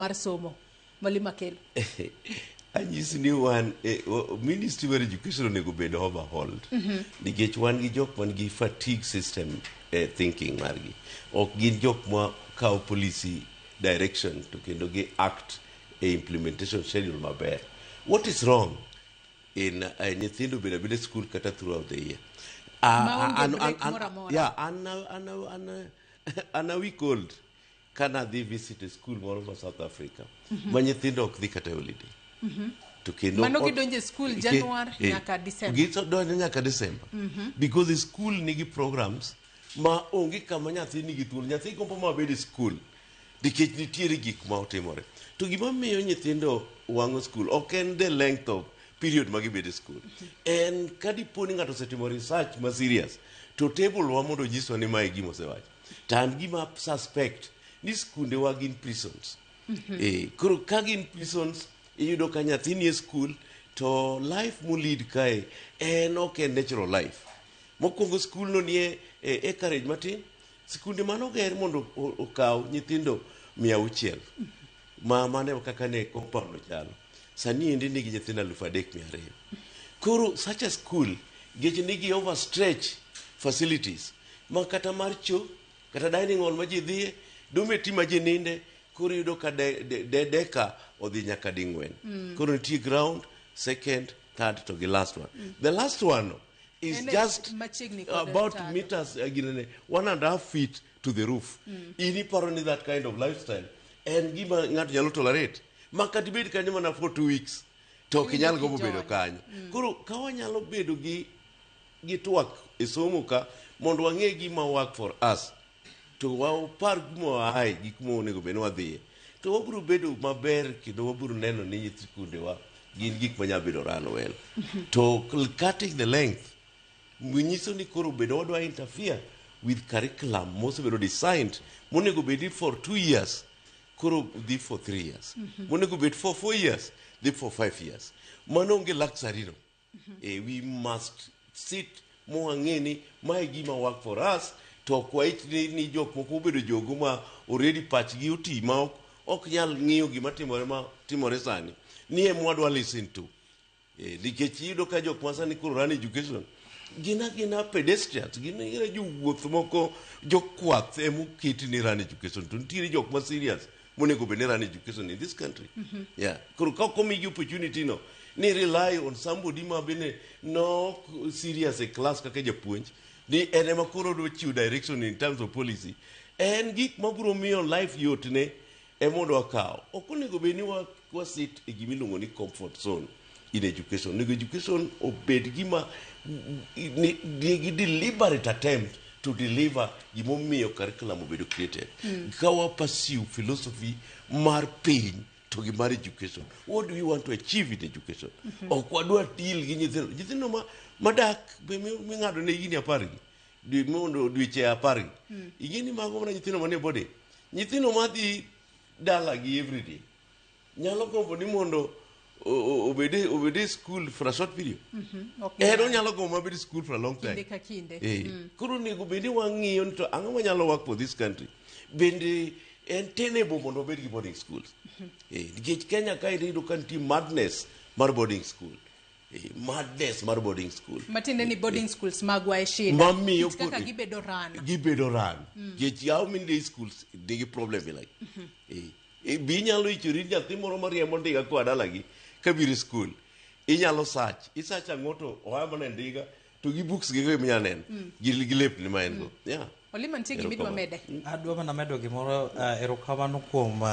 Mar somo. Mwalimu Akelo. Anyisi ni wan ministry mar education onego bed overhauled nikech wan gi jok man gi fatigue system thinking margi. Ok gin jok ma kawo policy direction to kendo gi act e implementation schedule maber. What is wrong in nyithindo bedo abeda e school kata throughout the year? Maonge break moro amora. Yeah, an a week old kanadhi visit e school moro ma South Africa ma nyithindo ok dhi kata e holiday. To kendo Mano gidonjo e school Januar nyaka December. Gidonjo nyaka December. Because the school nigi programs ma onge kama nyathi nigi thuolo. Nyathi gombo ma bed e school nikech nitiere gik ma otimore. To gima miyo nyithindo wang'o school ok en the length of period ma gibedo e school. En ka dipo ni ng'ato osetimo research ma serious to table wa mondo onyiswa ni mae gima osewacho. To an gima suspect ni skundewa gin prisons. Koro ka gin prisons, iyudo ka nyathi nie school to life molead kae en ok en natural life. Mokwongo school no nie e acreage matin. Skunde manoger mondo okaw nyithindo 600 ma mano kaka ne compound no chalo. Sani endi nigi nyithindo 3200. Koro such a school geche nigi overstretch facilities ma kata mar cho kata dining hall ma ji dhiye, dormitory ma ji ninde. Koro iyudo ka deka odhi nyaka ding'wen. Koro nitie ground, second, third to gi last one. The last one no, is En e just machiegni kod about tado. meters ginene, 1.5 feet to the roof. In iparo ni that kind of lifestyle en gima ng'ato nyalo tolerate ma kata ibed kanyo mana for 2 weeks to ok inyal gombo bedo Kijony. kanyo? Koro ka wanyalo bedo gi twak e somo ka mondo wang'e gima work for us to wapar kuma waaye, gik ma onego bed ni wadhiye, to wabiro bedo maber kendo wabiro neno ni nyithi skundewa gin gik manyalo bedo run well. To cutting the length nyiso ni koro bedo wadwa interfere with curriculum mosebedo designed monego bed ni for 2 years koro dhi for 3 years, monego bed for 4 years dhi for 5 years. Mano onge luxury no. We must sit mwang'e ni mae gima work for us to ok waich ni jok moko obedo jogo ma already pachgi oti ma ok nyal ng'iyo gima timore ma timore sani ni ema wadwa listen to. Nikech iyudo ka jok ma sani koro run education gin agina pedestrians, gin gina jowuoth moko, jokwath emoketi ni run education, to nitiere jok ma serious monego bed ni run education in this country. Yeah, koro ka ok omigi opportunity no ni rely on somebody ma bende no serious e class kaka japuonj ni en ema koro odwa chiwo direction in terms of policy, en gik mabiro miyo life yot ne ema odwa kawo. Ok onego bed ni wa sit e gima iluongo ni comfort zone in education. Onego education obed gima nigi deliberate attempt to deliver gimomiyo curriculum obedo created. Ka wa pursue philosophy mar piny to gi mar education, what do we want to achieve in education? Ok wadwa deal gi nyithindo madak be ming'ado ne higni 10 gi mondo dweche 10 gi ing'e ni mago mana nyithindo manie boarding. Nyithindo madhi dalagi everyday nyalo gombo ni mondo obed e school for a short period. Ok En nyal. onyalo gombo mabed e school for a long time. Kinde ka kinde. Koro onego bed ni wang'iyo ni to ang'o manyalo work for this country. Bende en tenable mondo wabed gi boarding schools? Nikech Kenya ka iyudo ka nitie madness mar boarding school. Madness mar boarding school. Matiende ni boarding schools magwa e shida. Mamiyo Kit kaka gibedo run. Gibedo run. Nikech how many day schools nigi problem like? Bi inyalo ichori nyathi moro mariembo ndiga koa dalagi kabiro e school. Inyalo search. I-search ang'o to oa mana e ndiga to gi books gi go ema inyalo neno. Gi lepni ma en go. Yeah. Olima, nitie gima idwa Erokamano. mede? Adwa mana medo gimoro, erokamano kuom